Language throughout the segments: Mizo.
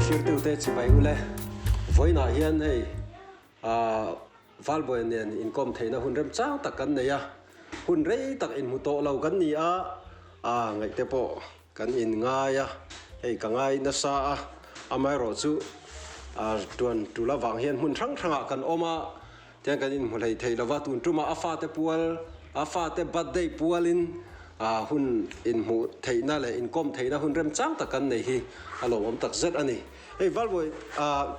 Thirtute chibai ule vawiinah hian hei Valbuai nen inkawm theihna hun remchang tak kan nei a, hun rei tak inhmu tawh lo kan ni a, ngaihte pawh kan inngai a, hei ka ngai nasa a, amaherawhchu tuan tul avang hian hmun hrang hrangah kan awm a, Tiang kan inhmu hlei thei lova, tun tumah a fate pual, a fate birthday pualin hun inhmuh theihna leh inkawm theihna hun remchang tak kan nei hi a lawmawm tak zet a ni. Hei Valbawi,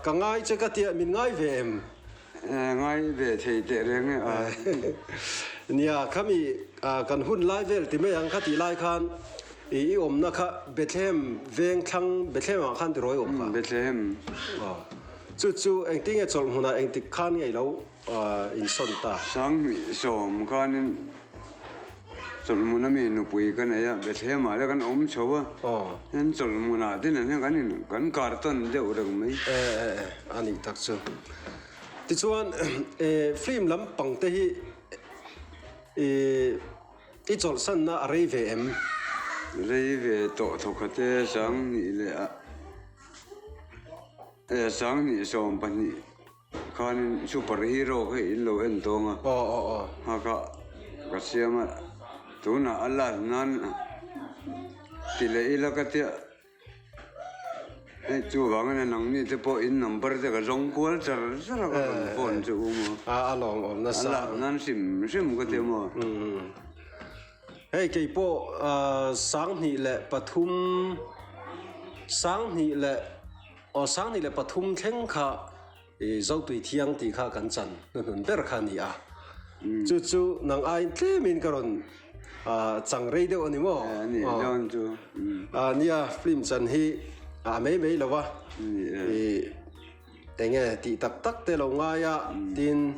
ka ngai che ka tia, min ngai ve em? Ngai ve thei teh reng e a. Nia, khami kan hun lai vel ti mai ang kha tih lai khan i awmna kha Bethlehem veng thlang Bethlehem ah khan tirawi awm kha? Bethlehem. Chu chu engtin nge chawlh hmunah engtik khan nge ilo insawn ta? Sanghnih sawm khanin chawlh hmun ami nupui ka nei a, Bethlehem-ah te kan awm chho a, hian chawlh hmunah te nen hian kan in kan kartawn deuh reng mai. E e e, a nih tak chu. Tichuan film lampang te hi i i chawlhsanna a rei ve em? Rei ve tawh thawkhat e, Sanghnih leh a. Sanghnih 12 khanin super hero kha in lo en tawng a, nghaka ka siam a, tunah a last nan ti leh ila ka tia, hei chuvangin a nangni te pawh in number te ka zawng kual char char a ka rawn phone chu u maw, a last nan hrim hrim ka tia maw. Hei kei pawh 2003, 2 leh aw 2003 thleng kha i Zotui Thiang tih kha kan chan hnuhnun ber kha a ni a. Chu chu nang aiin tlemin ka rawn chang rei deuh a ni maw? A ni dawn chu. Nia film chan hi a mai mai lo a. Enge tih tak tak te lo ngai a, tin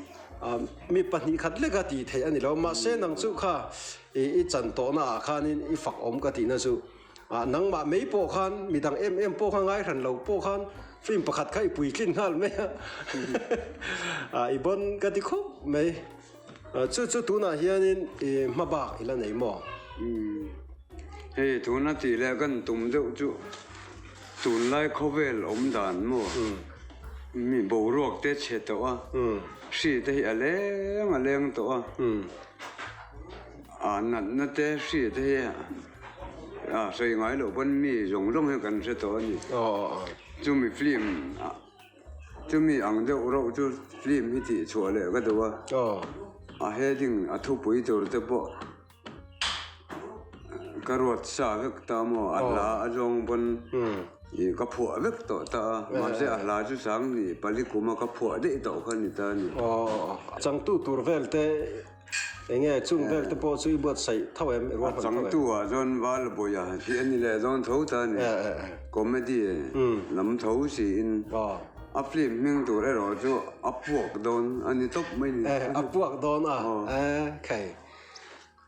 mi pahnih khat lek a tih theih a ni lo. Mahse nang chu kha i chan tawhna ah khanin i fak awm ka tihna chu nangmah mai pawh khan midang em em pawh kha ngai hran lo pawh khan film pakhat kha i puitlin nghal mai a, i bawn ka ti khawp mai. Chu chu tunah hianin i hmabak i la nei maw? Hei tuna tih leh kan tum deuh chu. Tunlai khawvel awm dan maw? Mi boruak te chhe tawh a, hri te hi a leng a leng tawh a, a natna te hri te hi a sawi ngai loh pawn mi zawng zawng hi kan hre tawh a ni. Chumi film chumi ang deuh reuh chu film hi tih chhuah leh ka duh a, a heading a thupui tur te pawh. Ka ruat sa vek ta maw a hla a zawng pawn ih ka phuah vek tawh ta a mahse a hla chu 20 pali kuma ka phuah daih tawh kha ni ta a ni. Aw changtu tur vel te enge chung vel te pawh chu i buatsaih tho em i ruahman tho em? A changtu ah chuan Valbuaia tih a ni leh dawn tho ta a ni comedy lam tho siin a film hming tur erawh chu a puak dawn a ni tawp mai ni. A puak dawn a khai.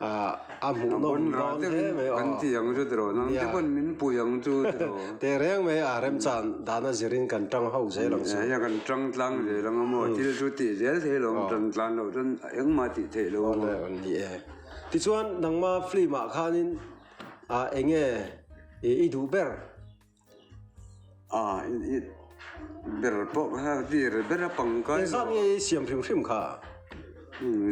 A hmuhnawm dawn hle mai aw. Kan ti ang chu tiraw, nang te pawn min pui ang chu tiraw. Teh reng mai a remchan dana zirin kan tang ho zel ang chu. Hei kan tang tlang zel ang a maw, thil chu tih zel thei lo ang, tan tlan loh chuan engmah tih theih lo ang. Awle ni e. Tichuan nangma film ah khanin eng nge i duh ber? A i ber pawh kha tir ber a pangkai lo. Engzat nge i siam hrim hrim kha?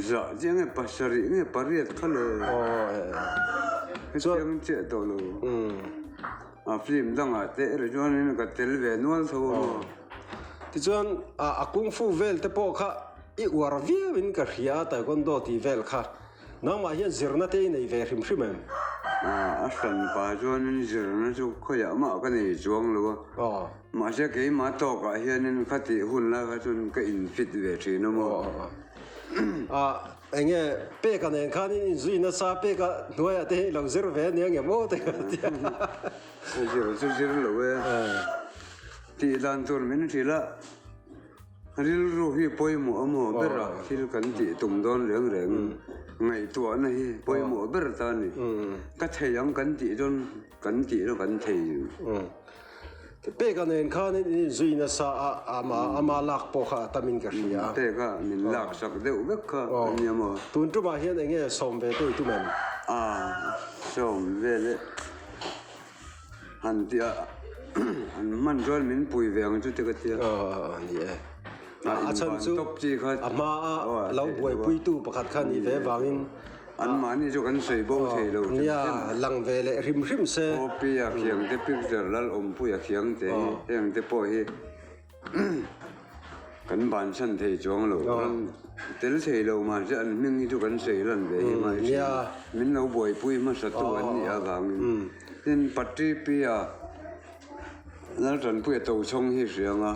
Zah chiah nge pasarih nge pariat kha le. Aw e e. Hetiang chiah tawh lo. A film dangah te erawh chuanin ka tel ve nual tho a maw. Tichuan a kung fu vel te pawh kha i uar viauin ka hria a taekwondo tih vel kha. Nangmah hian zirna te i nei ve hrim hrim em? A hran pah chuanin zirna chu khawiah mah ka nei chuang lo a. Mahse keimah tawkah hianin kha tih hun lai kha chuan ka in fit ve thin a maw? Eng nge peka nen khan in inzui nasa peka hnuaiah te hi i lo zir ve ania nge maw te ka ti a. Zir chu zir lo e. Tih dan tur min hrilh a. Rilru hi pawimawh a maw ber a, thil kan tih tum dawn reng reng ngaihtuahna hi pawimawh ber ta a ni. Ka thei ang kan tih dawn kan tih chu kan thei. Peka nen khan in inzui nasa a, ama ama lak pawh kha a tamin ka hria a. Peka min lak sak deuh vek kha a nia maw. Tun tumah hian eng nge sawm ve te i tum em? A, sawm vel e. Han tih a. An hman chuan min pui ve ang chu ti ka tia. Aw ni e. A chhan chu a hma a lo buaipuitu pakhat kha ni ve vangin. An mahni chu kan sawi bo thei lo hrim hrim. Nia, lang ve leh hrim hrim se. Opi a khiang te picture lal awmpui a khiang te hi heng te pawh hi kan bansan thei chuang lo. Tel thei lo mahse an hming hi chu kan sawi lan ve hi mai thin. Min lo buaipui hmasa tu an nih avangin. Tin Patripi a Laltanpuia Tochhawng hi hria anga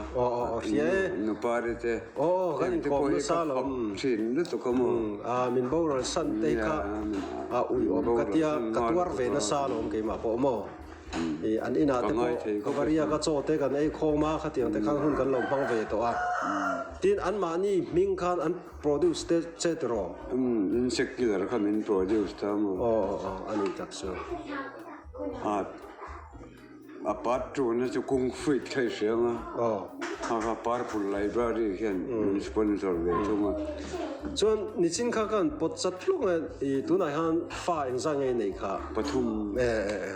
Nupari te heng te pawh hi ka fak thin lutuk a maw. Min boral san te kha a uiawm ka tia ka tuar ve nasa alawm keimah pawh maw. An inah te pawh Kawvaria ka chaw te kan ei khawm a khatiang te khan hun kan lo hmang ve tawh a. Tin anmahni hming khan an produce te che tiraw? Insect killer kha min produce ta maw? Aw aw aw a nih tak chu. A part tuna chu kung fruit kha i hria ang a, kha kha Purple Library hian min sponsor ve thung a. Chuan nichin kha khan pawt chat hluk nge i tunah hian fa engzah nge i neih kha? Pathum. E e e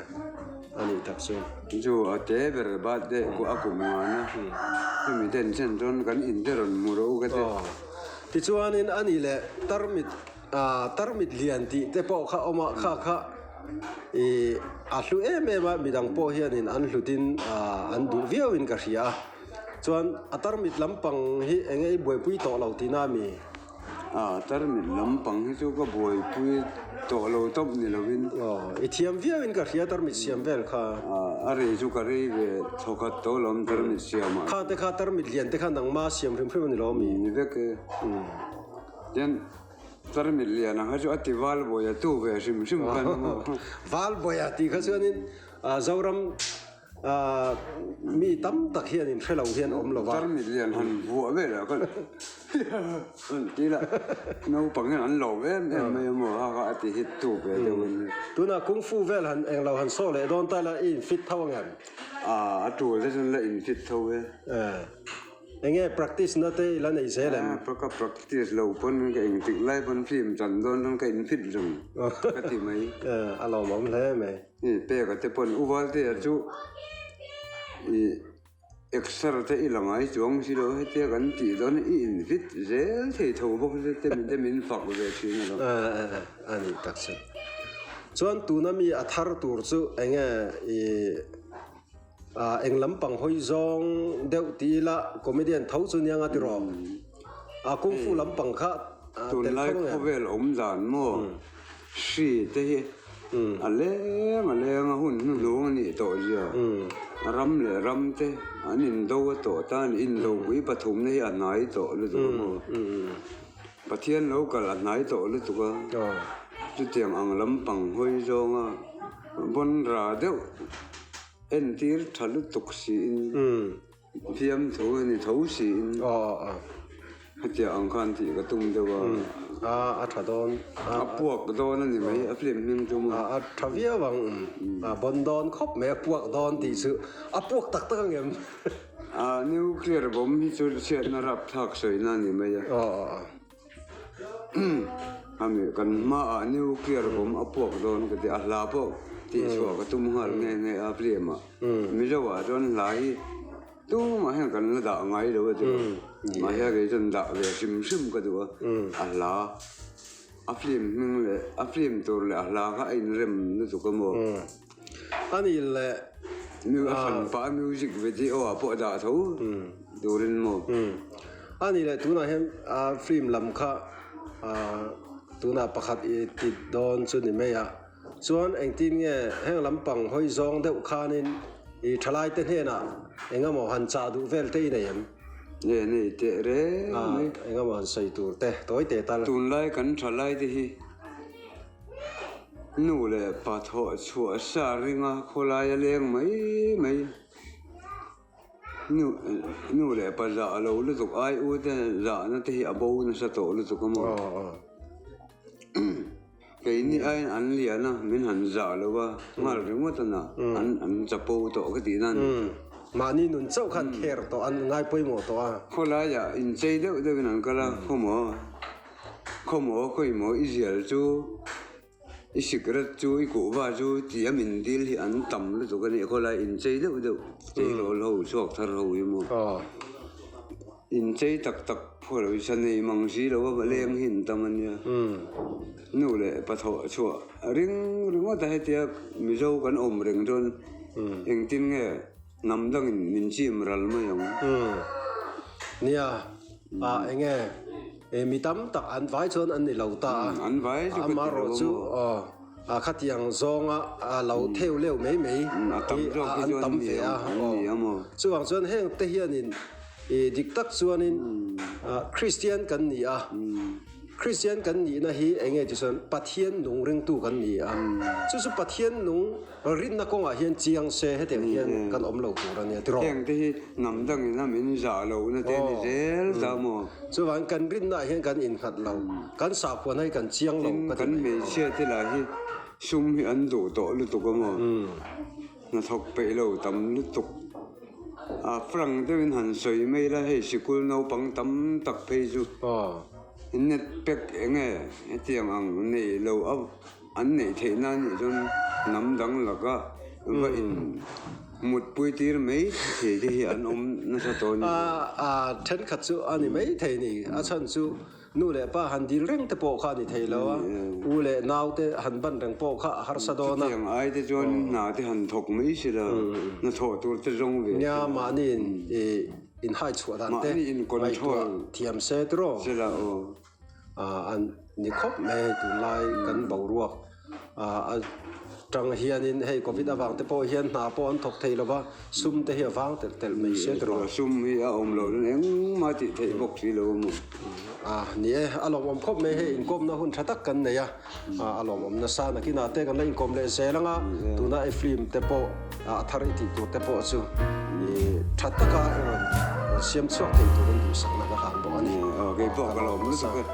a nih tak chu. Chu a te ber birthday a kum ngan a, chumi ten chen chuan kan in te rawn hmu rawh u ka ti. Tichuanin a nih leh tarmit Tarmit lian tih te pawh kha awm a, kha kha ih a hlu em em a, midang pawh hianin an hlutin an duh viauin ka hria a. Chuan a tarmit lampang hi eng nge i buaipui tawh lo tihna a mi? A tarmit lampang hi chu ka buaipui tawh lo tawp ni lovin. Aw, i thiam viauin ka hria tarmit siam vel kha. A rei chu ka rei ve thawkhat tawh lo awm tarmit siamah. Kha te kha tarmit lian te kha nangma siam hrim hrim a ni lo a mi? Ni vek e. Tin. Tarmit lian ang kha chu a ti Valbawi a tu ve hrim hrim khan a maw? Valbawi a tih kha chuanin Zoram mi tam tak hianin hre lo hian awm lo va. Tarmit lian han vuah velah khan an ti la, naupang hian an lo em em mai a maw? Ha kha a ti hit tu ve deuh a ni. Tunah Kung Fu vel han englo han saw leh dawn ta ila i infit tho angem? A tul te chuan la infit tho e. Enge practice na te i la nei zel em? Ka practice lo pawn ka engtik lai pawn film chan dawn chuan ka in fit reng ka ti mai. A lawmawm hle mai. I peka te pawn u Valtea chu i exer te i la ngai chuang si lo hetia kan tih dawn i in fit zel thei tho bawk se te min te min fak ve thin a lo. A nih tak chu. Chuan tuna mi a thar tur chu enge i Eng lampang hawi zawng deuh ti ila comedian tho chu nia nga tiraw? Kung fu lampang kha tel tho Tunlai nge? khawvel awm dan maw hri te hi a leng a leng a hun hnuhnung a nih tawh zia. Ram leh ram te an indo a tawh tan indopui pathumna hi a hnai tawh lutuk a maw? Pathian lo kal a hnai tawh lutuk a, chutiang ang lampang hawi zawnga bawnra deuh Entir tha lutuk siin, fiamthu a ni tho siin, hetiang ang khan tih ka tum deuh a. A tha dawn. A puak dawn a ni mai, a film hming chu maw? A tha viau ang, a bawn dawn khawp mai, a puak dawn tih chu a puak tak tak ang em? A nuclear bomb hi chu chhiatna rapthlak sawina a ni mai a. Ami kan hmaah nuclear bomb a puak dawn ka ti a, hla pawh tihchhuah ka tum nghal nghe nghe a film ah. Mizo ah chuan hla hi tumah hian kan la dah ngai lo a ti lo. Mahse kei chuan dah ve hrim hrim ka duh a, a hla a film hming leh a film tur leh a hla kha a inrem lutuk a maw. Ani leh a hran pah a music video ah pawh a dah tho turin maw. Ani leh tunah hian film lam kha tunah pakhat i ti dawn chu ni mai a, chuan engtin nge heng lampang hawi zawng deuh khanin i thalai te hnenah engemaw han chah duh vel te i nei em? Nge nei teh reng mai. Engemaw han sawi tur te tawi teh tal. Tunlai kan thalai te hi. Nu leh pa thawh chhuah sa ringa khawlai a leng mai mai. Nu nu leh pa zah lo lutuk ai u te zahna te hi a bo nasa tawh lutuk a maw. Keini aiin an lian a, min han zah lo a, nghal ringawt a na, an an chapo tawh ka tih nan. Mahni nun chauh khan kher tawh an ngai pawimawh tawh a. Khawlaiah inchei deuh deuhin an kal a, khawmaw. Khawmaw khawimaw i zial chu I sikret chu i kuhva chu ti a min dil hi an tam lutuk a nih khawlai inchei deuh deuh tleirawl ho chhuak thar ho hi maw. Inchei tak tak phaw lo sa nei mang si lo a leng hi an tam a nia. Nu leh pa thawh chhuah ring ringawt a hetia Mizo kan awm reng chuan engtin nge hnam dangin min chim ral mai ang. Nia, enge mi tam tak an vai chuan an ni lo ta a. An vai chu ka ti lo a maw. Chu khatiang zawnga lo theu leuh mai mai hi an tam ve a. Chuvang chuan heng te hianin dik tak chuanin Kristian kan ni a. Kristian kan nihna hi enge ti chuan Pathian nung ringtu kan ni a. Chu chu Pathian nung Rinna kawngah hian chiang se hetiang hian kan awm lo tur a nia tiraw? Heng te hi hnam dangin a min zah lohna te a ni zel ta maw? Chuvangin kan rinnaah hian kan innghat lo, kan sakhuana hi kan chiang lo ka ti mai. Tin, kan hmeichhia te lah hi sum hi an duh tawh lutuk a maw? Hnathawk peih lo tam lutuk. A frank deuhin han sawi mai la, hei sikul naupang tam tak phei chu net pack enge hetiang ang nei lo a. An neih theih nan nih chuan hnam dang laka va in mutpui tir mai thei te hi an awm nasa tawh a ni. A thenkhat chu a ni mai thei ni. A chhan chu nu leh pa han dil reng te pawh kha a ni thei lo a, u leh nau te han ban reng pawh kha a harsa dawn a. Chutiang ai te chuan hna te han thawk mai si la, hna thawh tur te zawng ve. Nia mahni in hai chhuah dan te ngaihtuah thiam se tiraw. Se la aw. An ni khawp mai hei tunlai kan boruak atang hianin hei covid avang te pawh hian hna pawh an thawk thei lova sum te hi a vang telh telh mai sia tiraw. Sum hi a awm loh chuan engmah tih theih bawk si lo a maw. Ni e, a lawmawm khawp mai hei inkawmna hun tha tak kan nei a, a lawmawm nasa nakinah te kan la inkawm leh zel ang a, tuna i film te pawh a thar i tih tur te pawh chu tha taka i rawn siam chhuak thei turin duhsakna ka hlan bawk a ni. Keipawh ka lawm lutuk e.